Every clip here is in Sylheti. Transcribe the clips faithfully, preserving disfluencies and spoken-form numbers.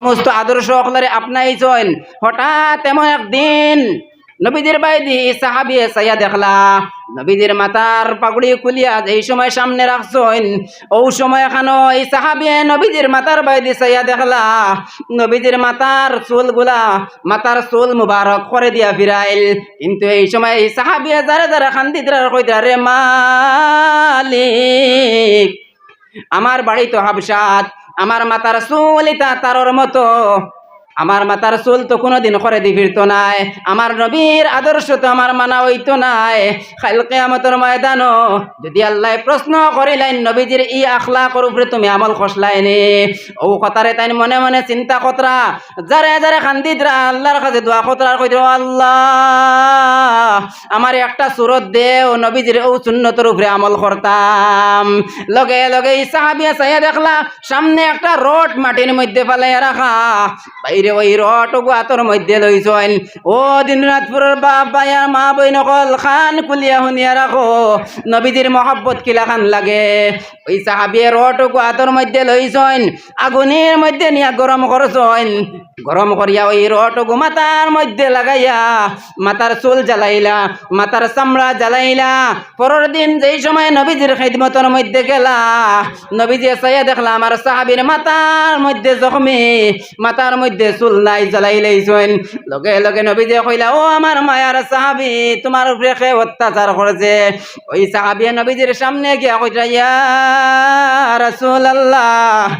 সমস্ত আদর্শ অকলরে আপনাইছইন। হঠাৎ এমন একদিন নবীজির বায়দি ই সাহাবিয়ে চাইয়া দেখলা, নবীজির মাথার পাগড়ি খুলিয়া যেই সময় সামনে রাখছইন, অউ সময় খানো ই সাহাবিয়ে নবীজির মাথার বায়দি চাইয়া দেখলা, নবীজির মাথার চুলগুলা, মাথার চুল মুবারক খরে দিয়া ফিরাইল। কিন্তু এই সময় ই সাহাবিয়ে যারে যারে কান্দিতরা আর কইতরা, "রে মালিক, আমার বাড়ি তো হাবশাত, আমার মাথার চুল ইতা তারর মতো, আমার মাথার চুল তো কুনুদিন খরে দি ফিরতো নায়, আমার নবীর আদর্শ তো আমার মানা অইতো নায়। কাইল কিয়ামতর ময়দানো যুদি আল্লায় প্রশ্ন করিলাইন, নবীজির ই আখলাকর উপরে তুমি আমল করছলায় নি?" অউ কথারে তাইন মনে মনে চিন্তা করতরা, যারে যারে কান্দিতরা, আল্লার কাছে দোয়া করতরা আর কইতরা, "ও আল্লা, আমারে একটা সুরত দেও, নবীজির অউ সুন্নতর উপরে আমল করতাম।" লগে লগে ই সাহাবিয়ে চাইয়া দেখলা, সামনে একটা রড মাটির মধ্যে ফালাইয়া রাখা, বাইরে অউ রড অগু আতর মধ্যে লইছইন। ও দিন রাত পুরর বাপ ভাই আর মা বইন অকল, কান খুলিয়া হুনিয়া রাখো, নবীজির মহব্বত কিলাখান লাগে। অউ সাহাবিয়ে রড অগু আতর মধ্যে লইছইন, আগুনর মধ্যে নিয়া গরম করছইন। গরম করিয়া অউ রড অগু মাথার মধ্যে লাগাইয়া মাথার চুল জ্বালাইলা, মাথার চামড়া জ্বালাইলা। পরর দিন যেই সময় নবীজির খিদমতর মধ্যে গেলা, নবীজিয়ে চাইয়া দেখলা আমার সাহাবির মাথার মধ্যে জখমি, মাথার মধ্যে চুল নাই, জ্বালাইলাইছইন। লগে লগে নবীজিয়ে কইলা, "ও আমার মায়ার সাহাবি, তুমার উপরে কে অত্যাচার করছে?" অউ সাহাবিয়ে নবীজির সামনে গিয়া কইতরা, "ইয়া রাসুলাল্লাহ,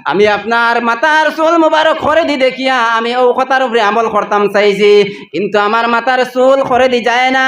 আমি আপনার মাথার চুল মুবারক খরে দি দেখিয়া আমি অউ কথার উপরে আমল করতাম চাইছি, কিন্তু আমার মাথার চুল খরে দি যায় না।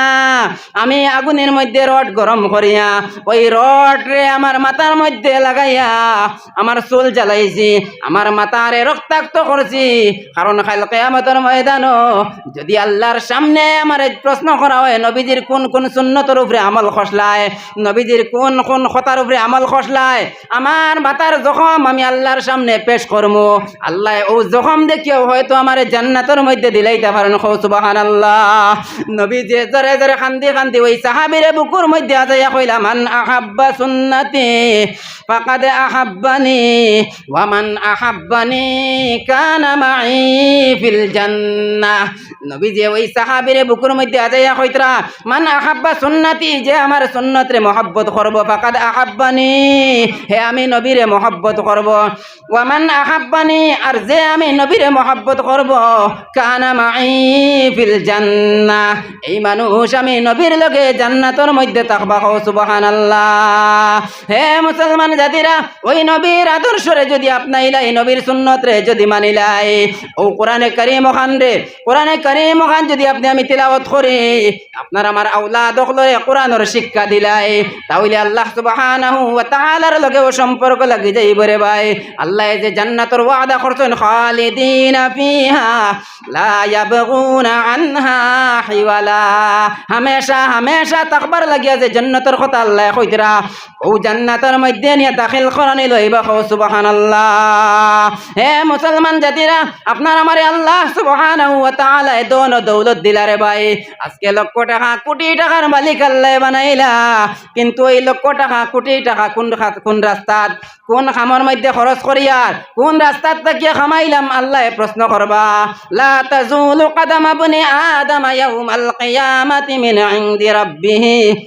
আমি আগুনর মধ্যে রড গরম করিয়া অউ রডরে আমার মাথার মধ্যে লাগাইয়া আমার চুল জ্বালাইছি, আমার মাথারে রক্তাক্ত করছি। কারণ কাইল কিয়ামতর ময়দানো যুদি আল্লার সামনে আমারে প্রশ্ন করা অয়, নবীজির কুন কুন সুন্নতর উপরে আমল করছলায়, নবীজির কুন কুন কথার উপরে আমল করছলায়, আমার মাথার জখম আমি আল্লার সামনে পেশ করমু। আল্লায় অউ জখম দেখিয়াউ হয়তো আমারে জান্নাতর মধ্যে দিলাইতা পারইন।" কও সুবহানাল্লাহ। নবীজিয়ে জোরে জোরে কান্দি কান্দি অউ সাহাবিরে বুকুর মধ্যে আজাইয়া কইলা, "মান আহাব্বা সুন্নতি ফাকাদ আহাব্বানি, ওয়া মান আহাব্বানি কানা মাই ফিল জান্নাহ।" নবীজিয়ে অউ সাহাবিরে বুকুর মধ্যে আজাইয়া কইতরা, "মান আহাব্বা সুন্নতি, যে আমার সুন্নতরে মহব্বত করবো, ফাকাদ আহাব্বানি, হে আমি নবীরে মহব্বত করবো। ওয়া মান আহাব্বানি, আর যে আমি নবীরে মহব্বত করবো, কানা মাই ফিল জান্নাহ, এই মানুষ আমি নবীর লগে জান্নাতর মধ্যে থাকবা।" কও সুবহানাল্লাহ। হে মুসলমান জাতিরা, অউ নবীর আদর্শরে যুদি আপনাইলাই, নবীর সুন্নতরে যুদি মানিলাই, অউ কোরআনে কারীম অখানরে, কোরআনে কারীম অখান যুদি আপনে আমি তিলাওয়াত করি, আপনার আমার আওলাদ অকলরে কোরআনর শিক্ষা দিলাই, তাইলে আল্লাহ সুবহানাহু ওয়া তাআলার লগেও সম্পর্ক লাগি যাইবো রে ভাই। আল্লায় যে জান্নাতর ওয়াদা করছইন, খালিদিনা ফিহা লা ইয়াবগুনা আনহা হিওয়ালা, হামেশা হামেশা থাকবার লাগিয়া যে জান্নাতর কথা আল্লায় কইতরা, অউ জান্নাতর মধ্যে নিয়া দাখিল করানি লইবা। কও সুবহানাল্লাহ। হে মুসলমান জাতিরা, আপনার আমারে আল্লাহ সুবহানাহু ওয়া তাআলায় ধন দৌলত দিলা রে ভাই। আজকে লক্ষ টাকা, কোটি টাকার মালিক আল্লায় বানাইলা, কিন্তু অউ লক্ষ টাকা, কোটি টাকা কুন খা-, কুন রাস্তাত, কুন কামর মধ্যে খরচ করিয়ার, কুন রাস্তাত থাকিয়া কামাইলাম, আল্লায় প্রশ্ন করবা। লা তাজুলু কাদামা ইবনি আদামা ইয়াউমাল কিয়ামাতি মিন ইনদি রাব্বিহি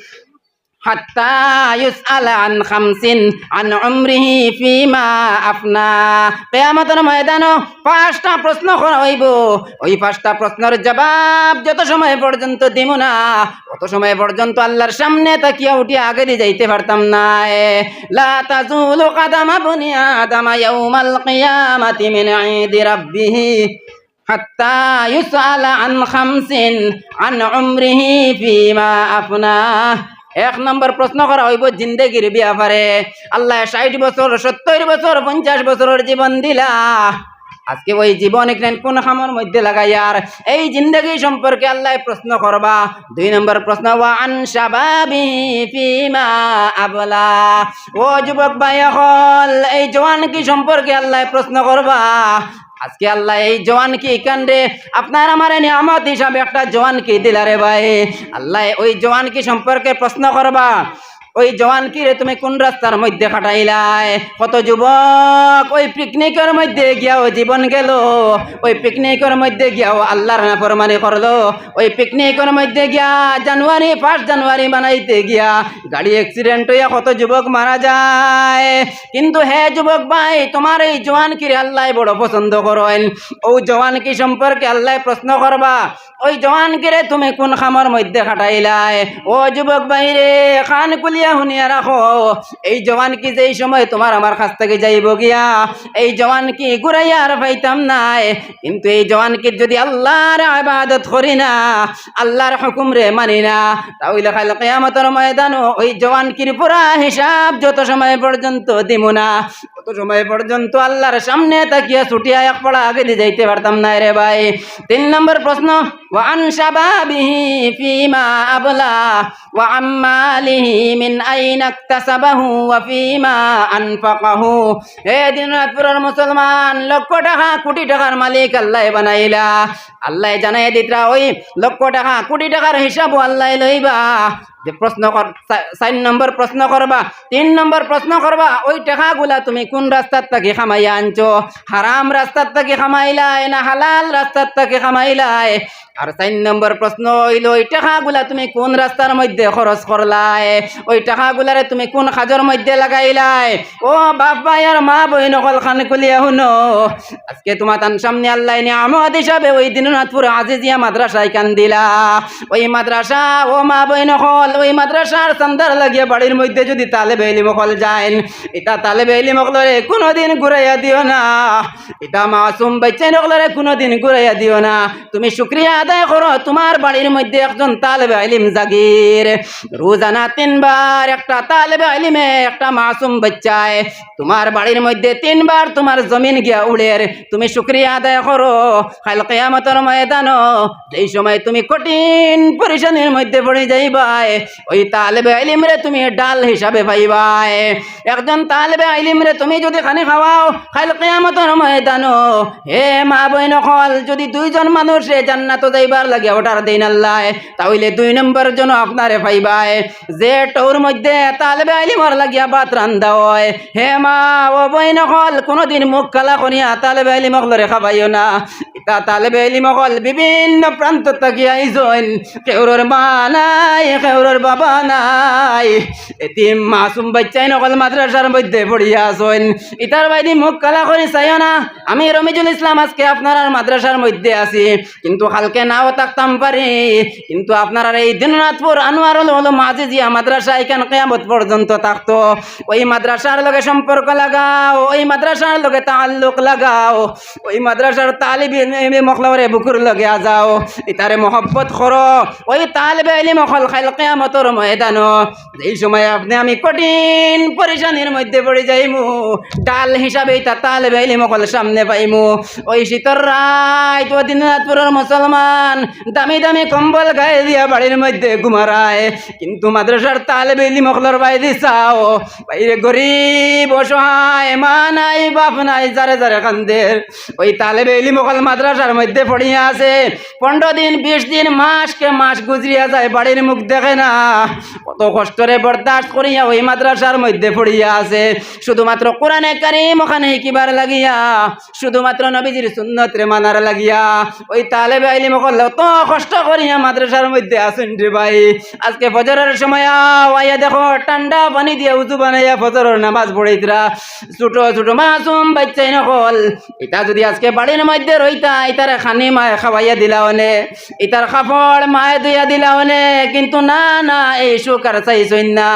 হাত্তা ইউসআলা আন খামসিন, আন উমরিহি ফিমা আফনা। কিয়ামতর ময়দানো পাঁচটা প্রশ্ন করা অইবো। অউ পাঁচটা প্রশ্নর জবাব যত সময় পর্যন্ত দিমু না, অত সময় পর্যন্ত আল্লার সামনে থাকিয়া উঠিয়া আগেদি যাইতে পারতাম নায়। লা তাজুলু কাদামা ইবনি আদামা ইয়াউমাল কিয়ামাতি মিন ইনদি রাব্বিহি হাত্তা ইউসআলা আন খামসিন আন উমরিহি ফিমা আফনা। এক নম্বর প্রশ্ন করা অইবো জিন্দেগির ব্যাপারে। আল্লায় ষাইট বছর, সত্তইর বছর, পঞ্চাশ বছরর জীবন দিলা। আজকে অউ জীবন ইখান কুন কামর মধ্যে লাগাইয়ার, এই জিন্দেগি সম্পর্কে আল্লায় প্রশ্ন করবা। দুই নম্বর প্রশ্ন, ওয়া আন শাবাবিহি ফিমা আবলা। ও যুবক ভাই অকল, এই জওয়ানকি সম্পর্কে আল্লায় প্রশ্ন করবা। আজকে আল্লায় এই জওয়ানকি ইখানরে আপনার আমারে নিয়ামত হিসাবে একটা জওয়ানকি দিলা রে ভাই। আল্লায় অউ জওয়ানকি সম্পর্কে প্রশ্ন করবা। ওই জওয়ানকিরে তুমি কোন রাস্তার মধ্যে খাটাইলায়? কত যুবক ওই পিকনিকর মধ্যে গিয়াও জীবন গেল, ওই পিকনিকর মধ্যে গিয়াও আল্লাহর নাফরমানি করলো, ওই পিকনিকর মধ্যে গিয়া জানুয়ারি, ফার্স্ট জানুয়ারি মানাইতে গিয়া গাড়ি অ্যাক্সিডেন্ট হইয়া কত যুবক মারা যায়। কিন্তু হে যুবক ভাই, তোমার এই জওয়ানকিরে আল্লায় বড় পছন্দ করইন। ও জওয়ানকি সম্পর্কে আল্লায় প্রশ্ন করবা, ওই জওয়ানকিরে তুমি কোন কামর মধ্যে খাটাইলায়? ও যুবক ভাইরে, কান খুলিয়া হুনিয়া রাখো, এই জওয়ানকি যেই সময় তোমার আমার কাছ থাকি যাইবো গিয়া, এই জওয়ানকি ঘুরাইয়া আর পাইতাম নায়। কিন্তু এই জওয়ানকির যদি আল্লাহর ইবাদত করি না, আল্লাহর হুকুমরে মানি না, তাইলে কাইল কিয়ামতর ময়দানো ওই জওয়ানকির পুরা হিসাব যত সময় পর্যন্ত দিমু না, তত সময় পর্যন্ত আল্লাহর সামনে থাকিয়া ছুটিয়া এক পড়া আগেদি যাইতে পারতাম নায় রে ভাই। তিন নম্বর প্রশ্ন, ওয়া আন শাবাবিহি ফিমা আবলা, ওয়া আন মালিহি মিন আইনা ইকতাসাবাহু ওয়া ফিমা আনফাকাহু। হে দিনাজপুরর মুসলমান, লক্ষ টাকা, কোটি টাকার মালিক আল্লায় বানাইলা। আল্লায় জানাই দিতরা, ওই লক্ষ টাকা, কোটি টাকার হিসাবও আল্লায় লইবা। যে প্রশ্ন কর-, চা-, চাইর নম্বর প্রশ্ন করবা, তিন নম্বর প্রশ্ন করবা, ওই টাকাগুলা তুমি কোন রাস্তার থাকি কামাইয়া আনছো? হারাম রাস্তার থাকি কামাইলায় না হালাল রাস্তার থাকি কামাইলায়? আর চাইর নম্বর প্রশ্ন অইলো, ওই টাকাগুলা তুমি কোন রাস্তার মধ্যে খরচ করলায়? ওই টাকাগুলারে তুমি কোন কাজর মধ্যে লাগাইলায়? ও বাপ ভাই আর মা বইন অকল, কান খুলিয়া হুনো, আজকে তোমার তান সামনে আল্লায় নিয়ামত হিসাবে ওই দিনাজপুর আজিজিয়া মাদ্রাসা ইখান দিলা। ওই মাদ্রাসা, ও মা বইন অকল, ওই মাদ্রাসার চান্দার লাগিয়া বাড়ির মধ্যে যদি তালেবে ইলিম অকল যাইন, ইতা তালেবে ইলিম অকলরে কোনোদিন ঘুরাইয়া দিও না। ইতা মাসুম বাইচ্চাইন অকলরে কোনোদিন ঘুরাইয়া দিও না। তুমি শুকরিয়া আদায় করো, তোমার বাড়ির মধ্যে একজন তালেবে ইলিম জাগির, রোজানা তিনবার একটা তালেবে ইলিমে, একটা মাসুম বাইচ্চায় তোমার বাড়ির মধ্যে তিনবার তোমার জমিন গিয়া উড়ের, তুমি শুকরিয়া আদায় করো। কাইল কিয়ামতর ময়দানো যেই সময় তুমি কঠিন পেরেশানির মধ্যে পড়ি যাইবায়, ওই তালেবে ইলিমরে তুমি ডাল হিসাবে পাইবায়। একজন তালেবে ইলিমরে তুমি যদি খানি খাওয়াও, কাইল কিয়ামতর ময়দানো, হে মা বইন অকল, যদি দুইজন মানুষে জান্নাতো যাইবার লাগিয়া অর্ডার দেইন আল্লায়, তাইলে দুই নম্বর জন আপনারে পাইবায়। যে টৌর মধ্যে তালেবে ইলিমর লাগিয়া ভাত রান্ধা অয়, হে মা ও বইন অকল, কোনোদিন মুখ কালা করিয়া তালেবে ইলিম অকলরে খাবাইও না। ইতা তালেবে ইলিম অকল বিভিন্ন প্রান্ত থাকি আইছইন, কেউরর মা নাই, কেউরর বাবা নাই, এতিম মাসুম বাইচ্চাইন অকল মাদ্রাসার মধ্যে পড়িয়া আছইন। ইতার বায়দি মুখ কালা করি চাইও না। আমি রমিজুল ইসলাম আজকে আপনারার মাদ্রাসার মধ্যে আছি, কিন্তু কালকে নাও থাকতাম পারি। কিন্তু আপনারার এই দিনাজপুর আনোয়ারুল উলুম আজিজিয়া মাদ্রাসা ইখান কিয়ামত পর্যন্ত থাকতো। ওই মাদ্রাসার লগে সম্পর্ক লাগাও, ওই মাদ্রাসার লগে তাল্লুক লাগাও, ওই মাদ্রাসার তালিব ইলমে মখলরে বুকুর লগে আজাও, ইতারে মহব্বত করো। ওই তালেবে ইলিম অকল কাইল কিয়ামতর ময়দানো যেই সময় আপনে আমি কঠিন পেরেশানির মধ্যে পড়ি যাইমু, ডাল হিসাবে ইতা তালেবে ইলিম অকল সামনে পাইমু। ওই শীতর রাইত ও দিনাজপুরর মুসলমান দামি দামি কম্বল গায়ে দিয়া বাড়ির মধ্যে ঘুমারায়, কিন্তু মাদ্রাসার তালেবে ইলিম অকলর বায়দি চাও, বাইরে গরিব অসহায়, মা নাই বাপ নাই, যারে যারে কান্দের। ওই তালেবে ইলিম অকল মাদ্রাসার মধ্যে পড়িয়া আছে, পনেরো দিন, বিশ দিন, মাস কে মাস গুজরিয়া যায়, বাড়ির মুখ দেখে না। কত কষ্টরে বরদাস্ত করিয়া ওই মাদ্রাসার মধ্যে পড়িয়া আছে, শুধুমাত্র কোরআনে কারিম অখান হিকিবার লাগিয়া, শুধুমাত্র নবীজির সুন্নতরে মানার লাগিয়া। ওই তালেবে ইলিম অকল অত কষ্ট করিয়া মাদ্রাসার মধ্যে আছইন রে ভাই। আজকে ফজরর সময় আও, আইয়া দেখো ঠান্ডা পানি দিয়া উজু বানাইয়া ফজরর নামাজ পড়িতরা। ছোট ছোট মাসুম বাইচ্চাইন অকল, ইতা যদি আজকে বাড়ির মধ্যে রইতা, ইতারে খানি মায় খাওয়াইয়া দিলা অনে, ইতার কাপড় মায় ধুইয়া দিলা অনে, কিন্তু না, না, এই সুখ আর চাইছইন না।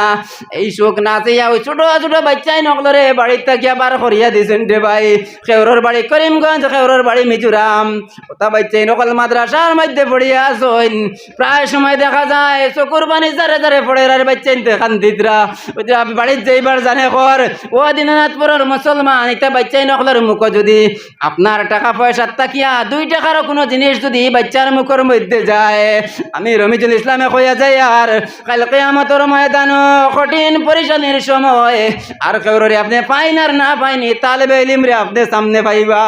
এই সুখ না চাইয়া ওই ছোট ছোট বাইচ্চাইন অকলরে বাড়িত থাকিয়া বার করিয়া দিছইন রে ভাই। কেউরর বাড়ি করিমগঞ্জ, কেউরর বাড়ি মিজোরাম। অতা বাইচ্চাইন অকল মাদ্রাসার মধ্যে পড়িয়া আছইন। প্রায় সময় দেখা যায় চকুর পানি জারে জারে পড়ের, আর বাইচ্চাইন্তে কান্দিতরা। ওই যে বাড়িত যাইবার জানে কর, ও দিনাজপুরর মুসলমান, ইতা বাইচ্চাইন অকলর মুখো যদি আপনার টাকা পয়সা থাকিয়া দুই টাকারও কোনো জিনিস যদি ই বাইচ্চার মুখর মধ্যে যায়, আমি রমিজুল ইসলামে কইয়া যাইয়ার, কাইল কিয়ামতর ময়দানো কঠিন পেরেশানির সময় আর কেউররে আপনে পাইন আর না পাইন, ই তালেবে ইলিমরে আপনে সামনে পাইবা।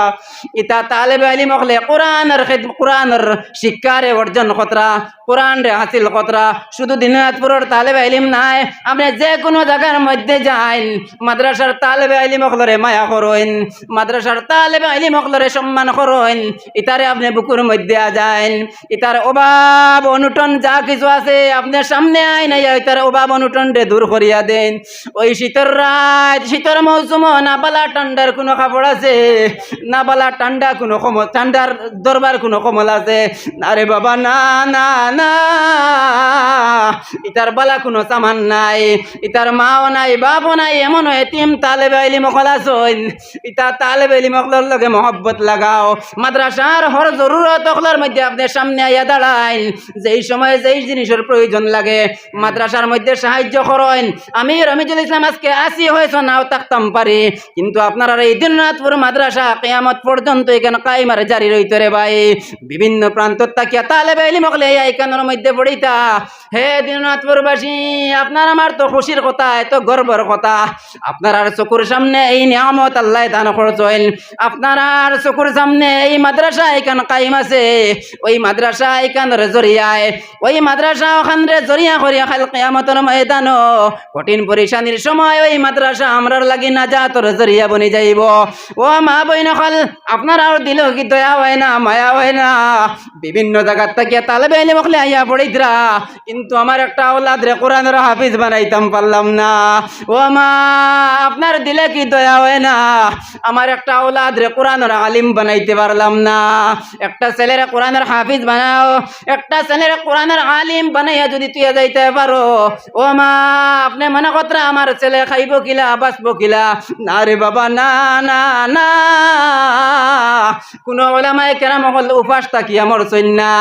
ইতা তালেবে ইলিম অকলে কোরআনর খেদ-, কোরআনর শিক্ষারে অর্জন করতরা। কোরআনরে হাসিল করতরা। শুধু দিনাজপুরর তালেবে ইলিম নায়, আপনে যে কুনু জাগার মধ্যে যাইন, মাদ্রাসার তালেবে ইলিম অকলরে মায়া করইন, মাদ্রাসার তালেবে ইলিম অকলরে সম্মান করইন, ইতারে আপনে বুকুর মধ্যে আজাইন, ইতার অভাব অনটন যা কিছু আছে, আপনে সামনে আইন আইয়া ইতার অভাব অনটনরে দূর করিয়া দেইন। ওই শীতর রাইত, শীতর মৌসুমো না বালা ঠান্ডার কুনু কাপড় আছে, না বালা ঠান্ডা কুনু কম-, ঠান্ডার ধরবার কুনু কম্বল আছে? না রে বাবা, না, না, না। ইতার বালা কুনু সামান নাই, ইতার মাও নাই, বাপও নাই, এমনও এতিম তালেবে ইলিম অকল আছইন। ইতা তালেবে ইলিম অকলর লগে মহব্বত লাগাও। মাদ্রাসার হর জরুরত অকলর মধ্যে আপনে সামনে আইয়া দাঁড়াইন। যেই সময় যেই জিনিসর প্রয়োজন লাগে, মাদ্রাসার মধ্যে সাহায্য করইন। আমি রমিজুল ইসলাম আজকে আছি, হয়তো নাও থাকতাম পারি, কিন্তু আপনারার এই দিনাজপুর মাদ্রাসা কিয়ামত পর্যন্ত ইখান কায়েম আর জারি রইতো রে ভাই। বিভিন্ন প্রান্ত থাকিয়া তালেবে ইলিম অকলে ইখানর মধ্যে পড়িতা। হে দিনাজপুরবাসী, আপনার আমার তো খুশির কথা, এত গর্বর কথা। আপনারার চকুর সামনে এই নিয়ামত আল্লায় দান করছইন। আপনারার চকুর সামনে এই মাদ্রাসা ইখান কায়েম আছে। ওই মাদ্রাসা ইখানর জরিয়ায়, ওই মাদ্রাসা অখানরে জরিয়া করিয়া কাইল কিয়ামতর ময়দানো কঠিন পরেশানির সময় ওই মাদ্রাসা আমরার লাগি নাজাতর জরিয়া বনি যাইবো। ও মা বইন অকল, আপনারার দিলো কি দয়া অয় না, মায়া অয় না? বিভিন্ন জাগাত থাকিয়া তালেবে ইলিম অকলে আইয়া পড়িতরা, কিন্তু আমার একটা আওলাদরে কোরআনর হাফিজ বানাইতাম পারলাম না। ও মা, আপনার দিলে কি দয়া অয় না? আমার একটা আওলাদরে কোরআনর আলিম বানাইতে পারলাম না। একটা ছেলেরে কোরআনর হাফিজ বানাও, একটা ছেলেরে কোরআনর আলিম বানাইয়া যদি থুইয়া যাইতায় পারো, ও মা, আপনে মনে করতরা আমার ছেলে খাইবো কিলা, বাঁচবো কিলা? না রে বাবা, না, না, না। কুনু উলামায়ে কেরাম অকল উপাস থাকিয়া মরছইন না,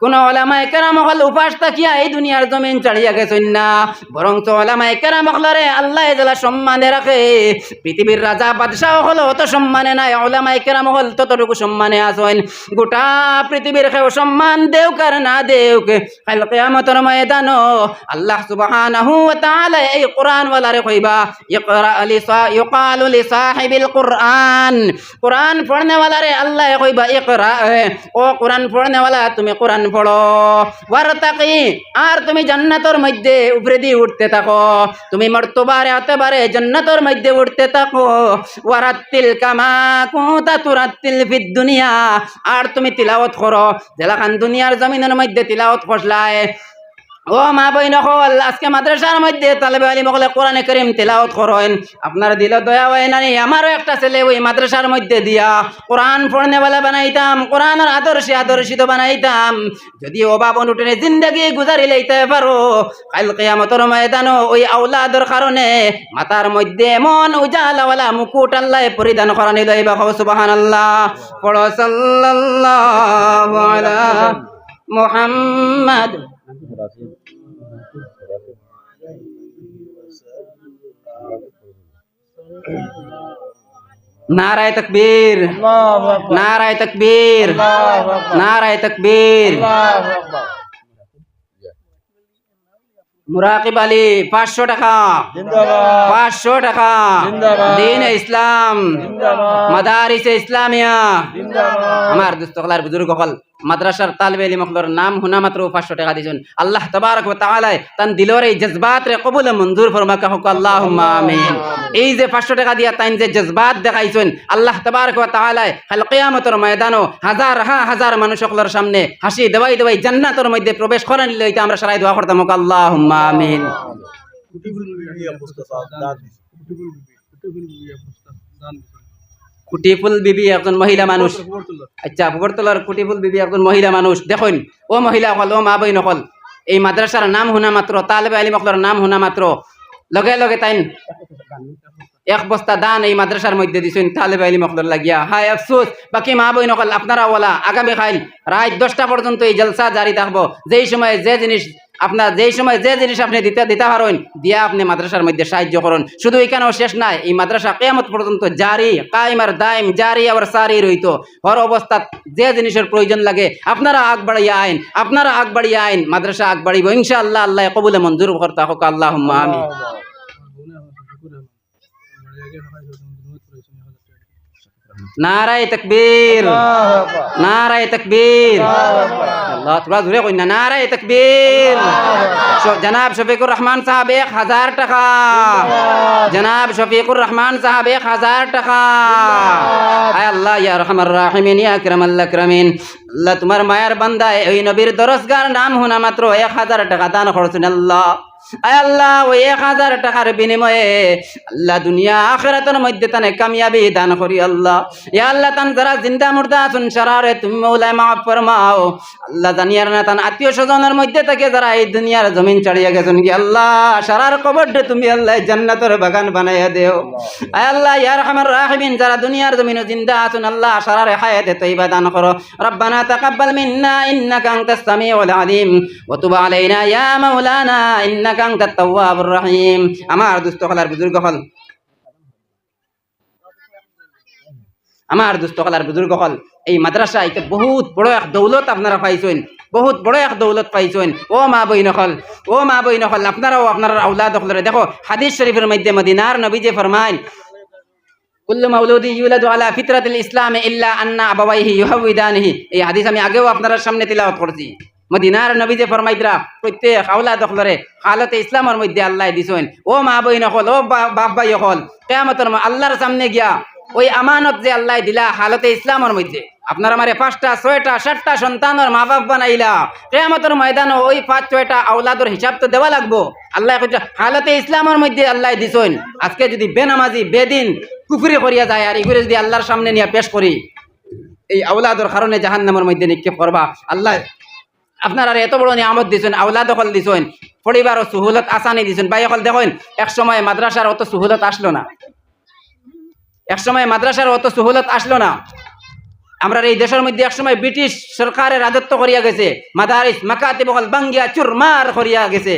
কুনু উলামায়ে কেরাম অকল উপাস থাকিয়া এই দুনিয়ার জমিন ছাড়িয়া গেছইন না, বরঞ্চ উলামায়ে কেরাম অকলরে আল্লায় যেলা সম্মানে রাখে, পৃথিবীর রাজা বাদশা অকল অত সম্মানে নাই, উলামায়ে কেরাম অকল ততটুকু সম্মানে আছইন। গোটা পৃথিবীর কেউ সম্মান দেউক আর না দেউক, কাইল কিয়ামতর ময়দানো আল্লাহ সুবহানাহু ওয়া তাআলা এই কোরআনওয়ালারে কইবা, ইকরা লিসা-, ইউকালু লিসাহিবিল কোরআন, কোরআন পড়নেওয়ালারে আল্লায় কইবা, ইকরা, ও কোরআন পড়নেওয়ালা, তুমি কোরআন পড়ো। ওয়ারতাকি, আর তুমি জান্নাতর মধ্যে উপরেদি উঠতে থাকো, তুমি মর্তবায় এতবায় জান্নাতর মধ্যে উঠতে থাকো। ওয়ারাত্তিল কামা কুনতা তুরাত্তিল ফিদ দুনিয়া, আর তুমি তিলাওয়াত করো, যেলাখান দুনিয়ার জমিনর মধ্যে তিলাওয়াত করলায়। ও মা বইন অকল, আজকে মাদ্রাসার মধ্যে তালেবে ইলিম অকলে কোরআনে করিম তিলাওয়াত করইন, আপনার দিলো দয়া অয় না নি? আমারও একটা ছেলে ওই মাদ্রাসার মধ্যে দিয়া কোরআন পড়নেওয়ালা বানাইতাম, কোরআনর আদর্শে আদর্শিত বানাইতাম। যদি অভাব অনটনে জিন্দেগি গুজারি লইতায় পারো, কাইল কিয়ামতর ময়দানো ওই আওলাদর কারণে মাথার মধ্যে এমন উজালাওয়ালা মুকুট আল্লায় পরিধান করানি লইবা। কও সুবহানাল্লাহ। পড়ো সাল্লাল্লাহু আলা মুহাম্মাদ। নারায়ে তাকবীর, আল্লাহু আকবার। নারায়ে তাকবীর, আল্লাহু আকবার। নারায়ে তাকবীর। আল্লাহু আকবার। মুরাকিব আলী, পাঁচশো টাকা। জিন্দাবাদ। পাঁচশো টাকা। জিন্দাবাদ। দ্বীনে ইসলাম। জিন্দাবাদ। মাদারিসে ইসলামিয়া। জিন্দাবাদ। আমার দোস্ত অকল আর বুজুর্গ অকল, মাদ্রাসার তালেবে ইলিম অকলর নাম হুনা মাত্র পাঁচশো টাকা দিছইন। আল্লাহ তাবারক ওয়া তাআলায় তান দিলর এই জজবাতরে কবুলে মঞ্জুর ফরমাউক্কা, কউক্কা আল্লাহুম্মা আমিন। এই যে পাঁচশো টাকা দিয়া তাইন যে জজবাত দেখাইছইন, আল্লাহ তাবারক ওয়া তাআলায় কাইল কিয়ামতর ময়দানো হাজার হা-, হাজার মানুষ অকলর সামনে হাসি দেওয়াই দেওয়াই জান্নাতর মধ্যে প্রবেশ করানি লইতা আমরা সারাই দোয়া করতাম, কউক্কা আল্লাহুম্মা আমিন। কুটিফুল বিবি একজন মহিলা মানুষ। আচ্ছা, ফুকরতলার কুটিফুল বিবি একজন মহিলা মানুষ। দেখইন, ও মহিলা অকল, ও মা বইন অকল, এই মাদ্রাসার নাম হুনা মাত্র, তালেবে ইলিম অকলর নাম হুনা মাত্র, লগে লগে তাইন এক বস্তা ধান এই মাদ্রাসার মধ্যে দিছইন তালেবে ইলিম অকলর লাগিয়া। হায় আফসোস, বাকি মা বইন অকল, আপনারা অলা আগামী কাইল রাইত দশটা পর্যন্ত এই জলসা জারি থাকবো। যেই সময় যে জিনিস আপনার যেই সময় যে জিনিস আপনে দিতা, দিতা পারইন, দিয়া আপনে মাদ্রাসার মধ্যে সাহায্য করইন। শুধু ইখানও শেষ নায়, এই মাদ্রাসা কিয়ামত পর্যন্ত জারি, কায়েম আর দায়েম, জারি আর সারি রইতো। হর অবস্থাত যে জিনিসর প্রয়োজন লাগে, আপনারা আগবাড়িয়া আইন, আপনারা আগবাড়িয়া আইন, মাদ্রাসা আগবাড়িবো ইনশাআল্লাহ। আল্লায় কবুলে মঞ্জুর করতা কউক্কা, আল্লাহুম্মা আমিন। নারায়ে তাকবীর, আল্লাহু আকবার। নারায়ে তাকবীর, আল্লাহু আকবার। আল্লাহ, থুড়া জোরে কইন না, নারায়ে তাকবীর। শ-, জনাব শফিকুর রহমান সাহেব এক হাজার টাকা। জনাব শফিকুর রহমান সাহেব এক হাজার টাকা। আয় আল্লাহ, ইয়া আরহামার রাহিমিন, ইয়া আকরামাল আকরামিন। আল্লাহ, তুমার মায়ার বান্দায় ওই নবীর দরসগার নাম হুনা মাত্র এক হাজার টাকা দান করছইন আল্লাহ। আয় আল্লাহ, ওই এক হাজার টাকার বিনিময়ে আল্লাহ দুনিয়া আখিরাতর মধ্যে তানে কামিয়াবি দান করি আল্লাহ। ইয়া আল্লাহ, তান যারা জিন্দা মুর্দা আছইন সারারে তুমি মৌলায় মাফ ফরমাও। আল্লাহ, জানিয়ার না তান আত্মীয় স্বজনর মধ্যে থাকি যারা এই দুনিয়ার জমিন ছাড়িয়া গেছইন গি আল্লাহ, সারার কবররে তুমি আল্লাহ জান্নাতর বাগান বানাইয়া দেও। আয় আল্লাহ, ইয়া আরহামার রাহিমিন, যারা দুনিয়ার জমিনো জিন্দা আছইন আল্লাহ, সারারে হায়াতে তৈবা দান করো। ربنا تقبل منا إنك أنت السميع العليم وتب علينا يا مولانا إنك أنت التواب الرحيم। আমার দোস্ত অকল আর বুজুর্গ অকল, আমার দোস্ত অকল আর বুজুর্গ অকল, এই মাদ্রাসা ইটা বহুত বড় এক দৌলত আপনারা পাইছইন, বহুত বড় এক দৌলত পাইছইন। ও মা বইন অকল, ও মা বইন অকল, আপনারাও আপনারার আওলাদ অকলরে দেখো, হাদিস শরীফর মধ্যে মদিনার নবীজি ফরমাইন, كل مولود يولد على فطرة الإسلام إلا أن أبويه يهودانه। এই হাদিস আমি আগেও আপনারার সামনে তিলাওয়াত করছি। মদিনার নবীজি ফরমাইতরা, প্রত্যেক আওলাদ অকলরে হালতে ইসলামর মধ্যে আল্লায় দিছইন। ও মা বইন অকল, ও বা-, বাপ ভাই অকল, কিয়ামতর ম-, আল্লাহর সামনে গিয়া ওই আমানত যে আল্লায় দিলা হালতে ইসলামর মধ্যে, আপনার আমারে পাঁচটা, ছয়টা, সাতটা সন্তানর মা বাপ বানাইলা, কিয়ামতর ময়দানো ওই পাঁচ ছয়টা আওলাদর হিসাব তো দেওয়া লাগবো। আল্লায় কইছে, হালতে ইসলামর মধ্যে আল্লায় দিছইন। আজকে যদি বেনামাজি, বেদিন, কুফরি করিয়া যায়, আর ইগুরে যদি আল্লাহর সামনে নিয়া পেশ করি, এই আওলাদর কারণে জাহান্নামর মধ্যে নিক্ষেপ করবা। আল্লায় আপনারারে এত বড় নিয়ামত দিছইন, আওলাদ অকল দিছইন, পড়িবারও সুহুলত আসানি দিছইন। ভাই অকল দেখইন, এক সময় মাদ্রাসার অত সুহুলত আসলো না, এক সময় মাদ্রাসার অত সুহুলত আসলো না। আমরার এই দেশর মধ্যে এক সময় ব্রিটিশ সরকারে রাজত্ব করিয়া গেছে, মাদারিস মাকাতিব অকল ভাঙ্গিয়া চুরমার করিয়া গেছে।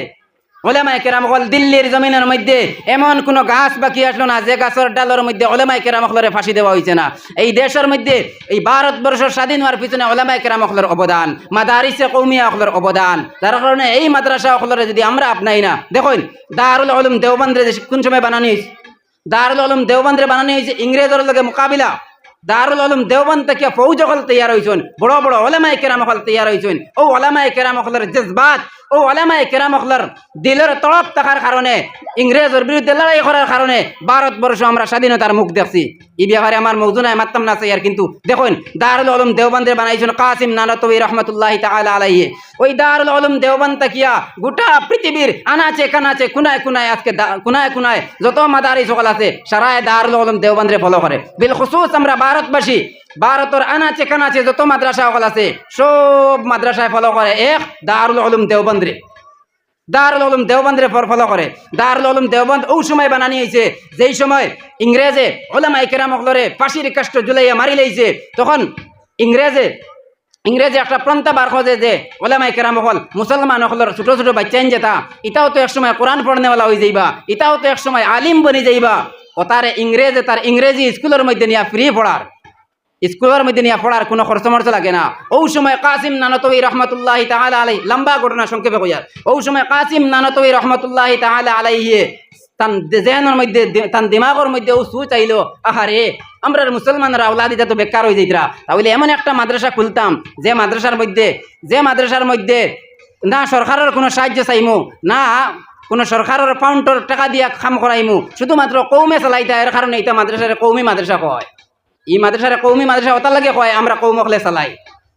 ওলামায়ে কেরাম অকল দিল্লির জমিনর মধ্যে এমন কুনু গাছ বাকি আসলো না যে গাছর ডালর মধ্যে ওলামায়ে কেরাম অকলরে ফাঁসি দেওয়া অইছে না। এই দেশর মধ্যে এই ভারতবর্ষ স্বাধীন হওয়ার পিছনে ওলামায়ে কেরাম অকলর অবদান, মাদারিসে কৌমিয়া অকলর অবদান, যার কারণে এই মাদ্রাসা অকলরে যদি আমরা আপনাই না, দেখইন দারুল উলুম দেওবন্দরে যে কোন সময় বানানি অইছে? দারুল উলুম দেওবন্দরে বানানি অইছে ইংরেজর লগে মোকাবিলা। দারুল উলুম দেওবন্দ থাকিয়া ফৌজ অকল তৈয়ার অইছইন, বড় বড় ওলামায়ে কেরাম অকল তৈয়ার অইছইন। অউ ওলামায়ে কেরাম অকলর জজবাত, অউ ওলামায়ে কেরাম অকলর দিলর তড়প থাকার কারণে, ইংরেজর বিরুদ্ধে লড়াই করার কারণে ভারতবর্ষ আমরা স্বাধীনতার মুখ দেখছি। ই ব্যাপারে আমার মৌজু নাই, মাততাম না চাইয়ার, কিন্তু দেখইন দারুল উলুম দেওবন্দরে বানাইছইন কাসিম নানতবী রহমতুল্লাহি তাআলা আলাইহি। অউ দারুল উলুম দেওবন্দ থাকিয়া গোটা পৃথিবীর আনাচে কানাচে কুনায় কুনায় আজকে দা-, কুনায় কুনায় যত মাদারিস অকল আছে, সারায় দারুল উলুম দেওবন্দরে follow করে। বিলখুসুস আমরা ভারতবাসী, ভারতর আনাচে কানাচে যত মাদ্রাসা অকল আছে, সব মাদ্রাসায় follow করে এক দারুল উলুম দেওবন্দরে। দারুল উলুম দেওবন্দরে ফর-, follow করে। দারুল উলুম দেওবন্দ অউ সময় বানানি অইছে, যেই সময় ইংরেজে ওলামায়ে কেরাম অকলরে ফাঁসির কাষ্ঠো ঝুলাইয়া মারিলাইছে, তখন ইংরেজে ইংরেজে একটা প্রন্থা বার করে যে ওলামায়ে কেরাম অকল, মুসলমান অকলর ছোট ছোট বাইচ্চাইন যেতা, ইতাও তো এক সময় কোরআন পড়নেওয়ালা অই যাইবা, ইতাও তো এক সময় আলিম বনি যাইবা। অতারে ইংরেজে তার ইংরেজি স্কুলর মধ্যে নিয়া free পড়ার, স্কুলর মধ্যে নিয়া পড়ার কুনু খরচ মরচ লাগে না। অউ সময় কাসিম নানতবী রহমতুল্লাহি তাআলা আলাইহি, লম্বা ঘটনা সংক্ষেপে কইয়ার, অউ সময় কাসিম নানতবী রহমতুল্লাহি তাআলা আলাইহি তান দে-, জেহনর মধ্যে, দে-, তান দিমাগর মধ্যে অউ সুচ আইলো, আহারে, আমরার মুসলমানর আওলাদ ইতা তো বেকার অই যাইতরা। তা অইলে এমন একটা মাদ্রাসা খুলতাম, যে মাদ্রাসার মধ্যে, যে মাদ্রাসার মধ্যে না সরকারর কুনু সাহায্য চাইমু, না কুনু সরকারর ফান্ডর টেকা দিয়া কাম করাইমু, শুধুমাত্র কওমে চালাইতা, এর কারণে ইতা মাদ্রাসারে কওমি মাদ্রাসা কয়। ই মাদ্রাসারে কওমি মাদ্রাসা অতার লাগি কয়, আমরা কওম অকলে চালাই।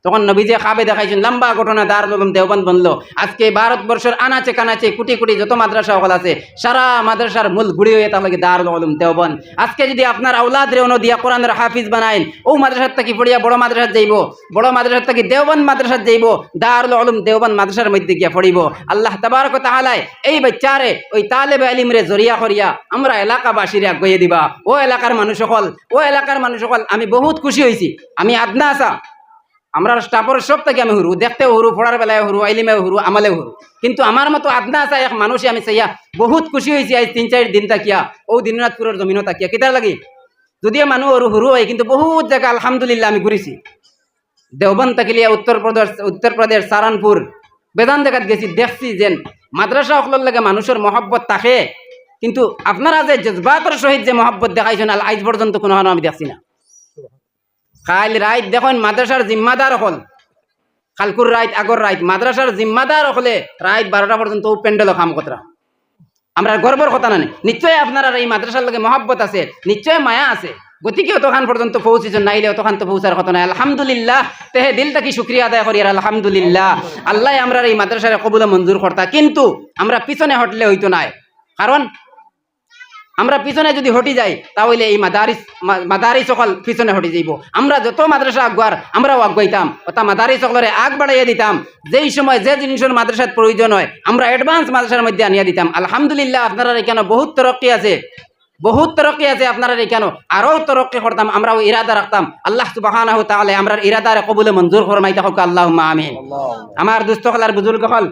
তখন নবীজিয়ে খাবে দেখাইছইন, লম্বা ঘটনা, দারুল উলুম দেওবন্দ বনলো। আজকে ভারতবর্ষর আনাচে কানাচে কুটি কুটি যত মাদ্রাসা অকল আছে, সারা মাদ্রাসার মূল গুড়ি অইয়া থাকলো গি দারুল উলুম দেওবন্দ। আজকে যদি আপনার আওলাদরে অনো দিয়া কোরআনর হাফিজ বানাইন, অউ মাদ্রাসাত থাকি পড়িয়া বড় মাদ্রাসাত যাইবো, বড় মাদ্রাসাত থাকি দেওবন্দ মাদ্রাসাত যাইবো, দারুল উলুম দেওবন্দ মাদ্রাসার মধ্যে গিয়া পড়িবো। আল্লাহ তাবারক ওয়া তাআলায় এই বাইচ্চারে, অউ তালেবে ইলিমরে জরিয়া করিয়া আমরা এলাকাবাসীরে আগুয়াইয়া দিবা। অউ এলাকার মানুষ অকল, অউ এলাকার মানুষ অকল, আমি বহুত খুশি অইছি। আমি আদনাসা, আমরার staffর সব থাকি আমি হুরু, দেখতেও হুরু, পড়ার বেলায়ও হুরু, ইলিমেও হুরু, আমলেও হুরু। কিন্তু আমার মতো আদনাসা এক মানুষে আমি চাইয়া বহুত খুশি অইছি আইজ তিন চাইর দিন থাকিয়া, অউ দিনাজপুরর জমিনো থাকিয়া। কিতার লাগি? যদিও মানু হুরু হুরু অয়, কিন্তু বহুত জাগা আলহামদুলিল্লাহ আমি ঘুরিছি। দেওবন্দ থাকিলিয়া উত্তর প্রদেশ, উত্তর প্রদেশ, সারানপুর, বেজান জাগাত গেছি, দেখছি যেন মাদ্রাসা অকলর লগে মানুষর মহব্বত থাকে, কিন্তু আপনারা যে জজবাতর সহিত যে মহব্বত দেখাইছইন, আল-, আইজ পর্যন্ত কুনুখানো আমি দেখছি না। কাইল রাইত দেখইন মাদ্রাসার জিম্মাদার অকল, কালকুর রাইত, আগর রাইত, মাদ্রাসার জিম্মাদার অকলে রাইত বারোটা পর্যন্ত অউ প্যান্ডেলো কাম করতরা। আমরার গর্বর কথা না নি? নিশ্চয় আপনারার এই মাদ্রাসার লগে মহব্বত আছে, নিশ্চয় মায়া আছে, গতিকে অতখান পর্যন্ত পৌঁছিছইন, নাইলে অতখান তো পৌঁছার কথা নায়। আলহামদুলিল্লাহ, তেহে দিল থাকি শুকরিয়া আদায় করি আর আলহামদুলিল্লাহ, আল্লায় আমরার এই মাদ্রাসারে কবুল ও মঞ্জুর করতা। কিন্তু আমরা পিছনে হটলে অইতো নায়, কারণ আমরা পিছনে যুদি হটি যাই, তা অইলে এই মাদারিস, মা-, মাদারিস অকল পিছনে হটি যাইবো। আমরা যত মাদ্রাসা আগুয়ার, আমরাও আগুয়াইতাম। অতা মাদারিস অকলরে আগ বাড়াইয়া দিতাম। যেই সময় যে জিনিসর মাদ্রাসাত প্রয়োজন অয়, আমরা advance মাদ্রাসার মধ্যে আনিয়া দিতাম। আলহামদুলিল্লাহ, আপনারার ইখানো বহুত তরক্কি আছে, বহুত তরক্কি আছে আপনারার ইখানো। আরো তরক্কি করতাম, আমরাও ইরাদা রাখতাম। আল্লাহ সুবহানাহু ওয়া তাআলা আমরার ইরাদারে কবুল ও মঞ্জুর ফরমাইতা কউক্কা, আল্লাহুম্মা আমিন। আমার দুস্ত অকল আর বুজুর্গ অকল,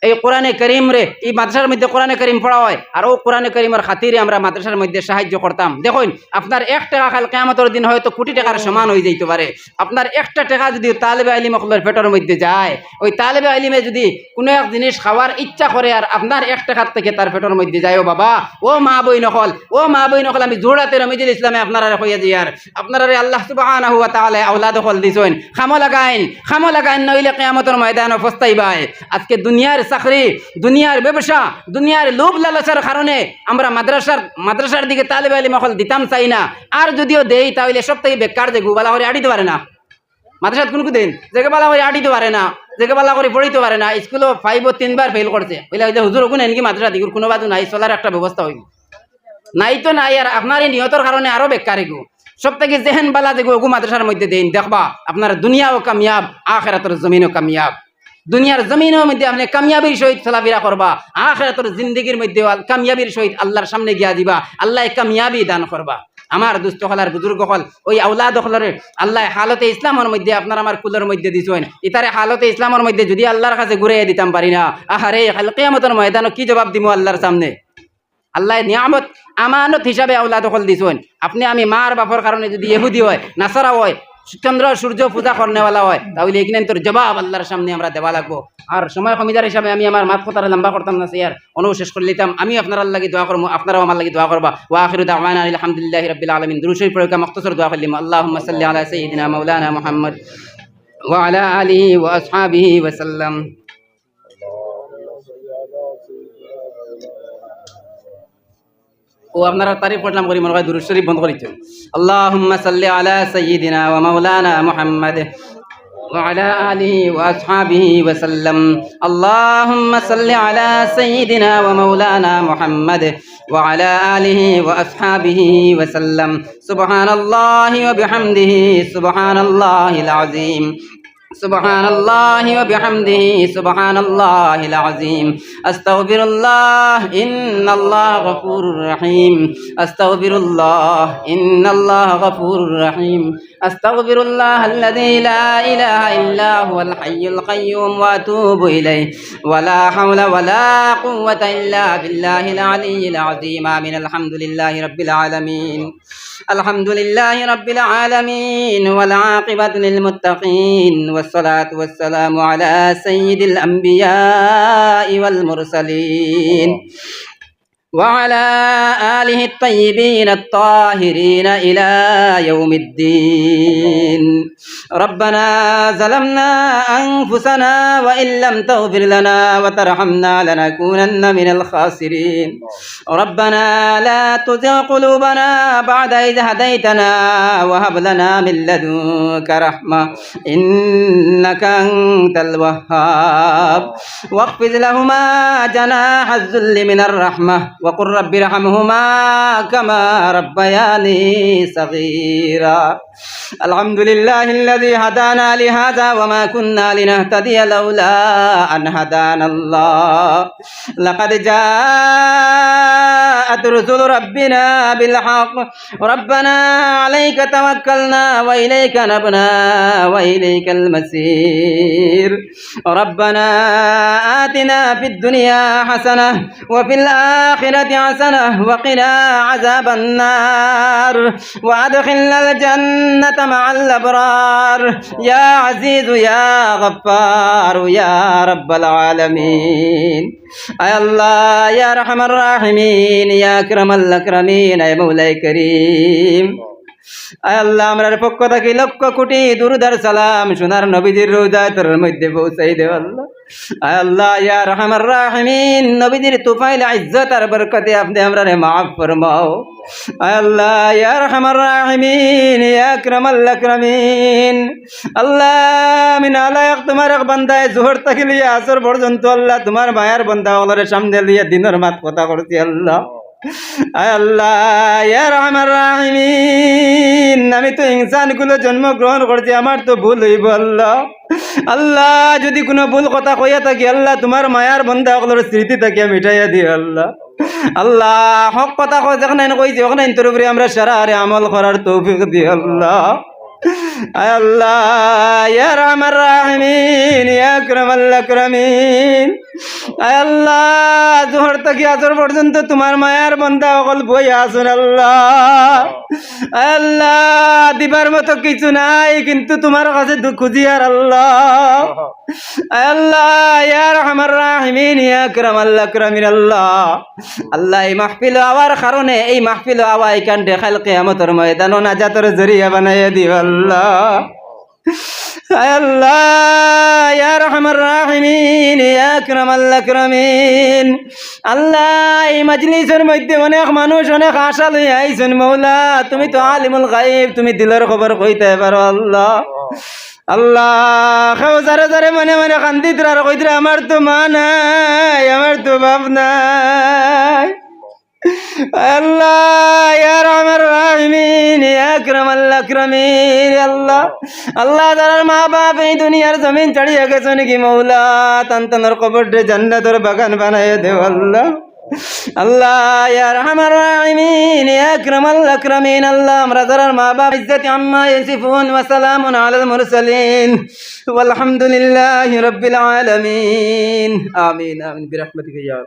এই কোরআনে করিমরে, এই মাদ্রাসার মধ্যে কোরআনে করিম পড়া অয়, আর অউ কোরআনে করিমর খাতিরে আমরা মাদ্রাসার মধ্যে সাহায্য করতাম। দেখইন, আপনার এক টেকা কাইল কিয়ামতর দিন হয়তো কুটি টেকার সমান অইযাইতো পারে। আপনার একটা টেকা যুদি তালেবে ইলিম অকলর পেটর মধ্যে যায়, অউ তালেবে ইলিমে যুদি কুনু এক জিনিস খাওয়ার ইচ্ছা করে আর আপনার এক টেকার থাকি তার পেটর মধ্যে যায়, ও বাবা, ও মা বইন অকল, ও মা বইন অকল, আমি জোড়াতে রমিজুল ইসলামে আপনারারে কইয়া দিয়ার, আপনারারে আল্লাহ সুবহানাহু ওয়া তাআলায় আওলাদ অকল দিছইন, কামো লাগাইন, কামো লাগাইন, নাইলে কিয়ামতর ময়দানো পস্তাইবায়। আজকে দুনিয়ার চাকরি, দুনিয়ার ব্যবসা, দুনিয়ার লোভ লালসার কারণে আমরা মাদ্রাসার, মাদ্রাসার দিকে তালেবে ইলিম অকল দিতাম চাই না। আর যুদিও দেই, তা অইলে সব থাকি বেকার যেগু, বালা করি আটিতো পারে না। মাদ্রাসাত কুনু দিন যেগু বালা করি আটিতো পারে না, যেগু বালা করি পড়িতো পারে না, স্কুলো five ও তিনবার ফেইল করছে, অইলে অইলে হুজুর অগুন এনকি মাদ্রাসাত ইগুর কুনু বাজু নাই, চলার একটা ব্যবস্থা অইবো। নাই তো নাই, আর আপনার এই নিয়তর কারণে আরো বেকার ইগু। সব থাকি যেহেন বালা যেগু অগু মাদ্রাসার মধ্যে দেইন, দেখবা আপনার দুনিয়াও কামিয়াব, আখেরাতর জমিনও কামিয়াব। দুনিয়ার জমিনর মধ্যে আপনে কামিয়াবির সহিত চলাফিরা করবা, আখেরাতর জিন্দেগির মধ্যেও আল-, কামিয়াবির সহিত আল্লাহর সামনে গিয়া দিবা, আল্লায় কামিয়াবি দান করবা। আমার দুস্ত অকল আর বুজুর্গ অকল, অউ আওলাদ অকলরে আল্লায় হালতে ইসলামর মধ্যে আপনার আমার কুলর মধ্যে দিছইন, ইতারে হালতে ইসলামর মধ্যে যুদি আল্লাহর কাছে ঘুরাইয়া দিতাম পারি না, আহারে, কাইল কিয়ামতর ময়দানো কি জবাব দিমু আল্লাহর সামনে? আল্লায় নিয়ামত, আমানত হিসাবে আওলাদ অকল দিছইন। আপনে আমি মার বাপর কারণে যুদি ইহুদি অই, নাসারা অই, চন্দ্র সূর্য পূজা করনেওয়ালা অই, তা অইলে ইখানতর জবাব আল্লাহর সামনে আমরা দেওয়া লাগবো। আর সময় কমি যার হিসাবে আমি আমার মাত কথারে লম্বা করতাম না, সিয়ার অনো শেষ করিলিতাম। আমি আপনারার লাগি দোয়া করমু, আপনারাও আমার লাগি দোয়া করবা। ওয়া আখিরু দাওয়ানা আলহামদুলিল্লাহি রাব্বিল আলামিন। দুরূদ শরীফ পড়ি মখতসর দোয়া করিলিমু। আল্লাহুম্মা সাল্লি আলা সাইয়্যিদিনা মাওলানা মুহাম্মদ ওয়া আলা আলিহি ওয়া আসহাবিহি ওয়া সাল্লাম। ও আপনারার তারিফ করলাম করি, মনে অয় দুরূদ শরীফ বন্ধ করিছইন। اللهم صل على سيدنا ومولانا محمد وعلى آله وأصحابه وسلم. اللهم صل على سيدنا ومولانا محمد وعلى آله وأصحابه وسلم. سبحان الله وبحمده، سبحان الله العظيم. سبحان الله وبحمده، سبحان الله العظيم. أستغفر الله، إن الله غفور رحيم. أستغفر الله، إن الله غفور رحيم. أستغفر الله الذي لا إله إلا هو الحي القيوم وأتوب إليه. ولا حول ولا قوة إلا بالله العلي العظيم. آمين. الحمد لله رب العالمين. الحمد لله رب العالمين، والعاقبة للمتقين، والصلاة والسلام على سيد الأنبياء والمرسلين، وعلى آله الطيبين الطاهرين إلى يوم الدين. ربنا ظلمنا أنفسنا وإن لم تغفر لنا وترحمنا لنكونن من الخاسرين. ربنا لا تزغ قلوبنا بعد إذ هديتنا وهب لنا من لدنك رحمة إنك أنت الوهاب. واخفض لهما جناح الذل من الرحمة وقل رب ارحمهما كما ربياني صغيرا. الحمد لله الذي هدانا لهذا وما كنا لنهتدي لولا أن هدانا الله. لقد جاءت رسل ربنا بالحق. ربنا عليك توكلنا وإليك أنبنا وإليك المصير. ربنا آتنا في الدنيا حسنة وفي الآخرة حسنة وقنا عذاب النار وأدخلنا الجنة مع الأبرار يا عزيز يا غفار يا رب العالمين. আয় আল্লাহ, ইয়া আরহামার রাহিমিন, ইয়া আকরামাল আকরামিন, আয় মাওলায়ে করিম। আয় আল্লাহ, আমরার পক্ষ থাকি লক্ষ কোটি দুরুদ আর সালাম সোনার নবীজির রওজা আতহারর মধ্যে পৌঁছাই দেও আল্লাহ। আয় আল্লাহ, ইয়া আরহামার রাহিমিন, নবীজির তুফাইল ইজ্জত আর বরকতে আপনে আমরারে মাফ ফরমাও। আয় আল্লাহ, ইয়া আরহামার রাহিমিন, ইয়া আকরামাল আকরামিন, আল্লাহ, আমি নালায়েক তুমার এক বান্দায় জোহর থাকি লইয়া আসর পর্যন্ত আল্লাহ তুমার মায়ার বান্দা অকলরে সামনে লইয়া দিনর মাত কথা করছি আল্লাহ। আয় আল্লাহ, ইয়া আরহামার রাহিমিন, আমি তো ইনসান কুলো জন্মগ্রহণ করছি, আমার তো ভুল অইবো আল্লাহ। আল্লাহ, যুদি কুনু ভুল কথা কইয়া থাকি আল্লাহ, তুমার মায়ার বান্দা অকলর স্মৃতি থাকিয়া মিটাইয়া দিও আল্লাহ। আল্লাহ, হক কথা কই যেখানে কইছি, ওখানে তোর উপরে আমরা সারারে আমল করার তৌফিক দিও আল্লাহ। আয় আল্লাহ, ইয়া আরহামার রাহিমিন, ইয়া আকরামাল আকরামিন। আয় আল্লাহ, জোহর থাকি আসর পর্যন্ত তুমার মায়ার বান্দা অকল বইয়া আছইন আল্লাহ। আয় আল্লাহ, দিবার মতো কিছু নাই, কিন্তু তুমার কাছে দুঃখ দিয়ার আল্লাহ। আয় আল্লাহ, ইয়া আরহামার রাহিমিন, ইয়া আকরামাল আকরামিন আল্লাহ। আল্লাহ, এই মাহফিল আওয়ার কারণে, এই মাহফিল আওয়া ইখানরে কাইল কিয়ামতর ময়দানো নাজাতর জরিয়া বানাইয়া দিও আল্লাহ। আয় আল্লাহ, ইয়া আরহামার রাহিমিন, ইয়া আকরামাল আকরামিন। আল্লাহ, এই মজলিসর মধ্যে অনেক মানুষ অনেক আশা লইয়া আইছইন মৌলা, তুমি তো আলিমুল গাইব, তুমি দিলর খবর কইতায় পারো আল্লাহ। আল্লাহ, কেউ যারে যারে মনে মনে কান্দিতরা আর কইতরা, আমার তো মা নাই, আমার তো বাপ নাই। আল্লাহ, ইয়া আরহামার রাহিমিন, ইয়া আকরামাল আকরামিন, আল্লাহ। আল্লাহ, যারার মা বাপ এই দুনিয়ার জমিন ছাড়িয়া গেছইন গি মৌলা, তান তানর কবররে জান্নাতর বাগান বানাইয়া দেও আল্লাহ। আল্লাহ, ইয়া আরহামার রাহিমিন, ইয়া আকরামাল আকরামিন, আল্লাহ, আমরা যারার মা বাপ, ইজ্জতি আম্মা ইয়াসিফুন ওয়া সালামুন আলাল মুরসালিন ওয়ালহামদুলিল্লাহি রাব্বিল আলামিন। আমিন, আমিন, বিরহমাতিকা ইয়া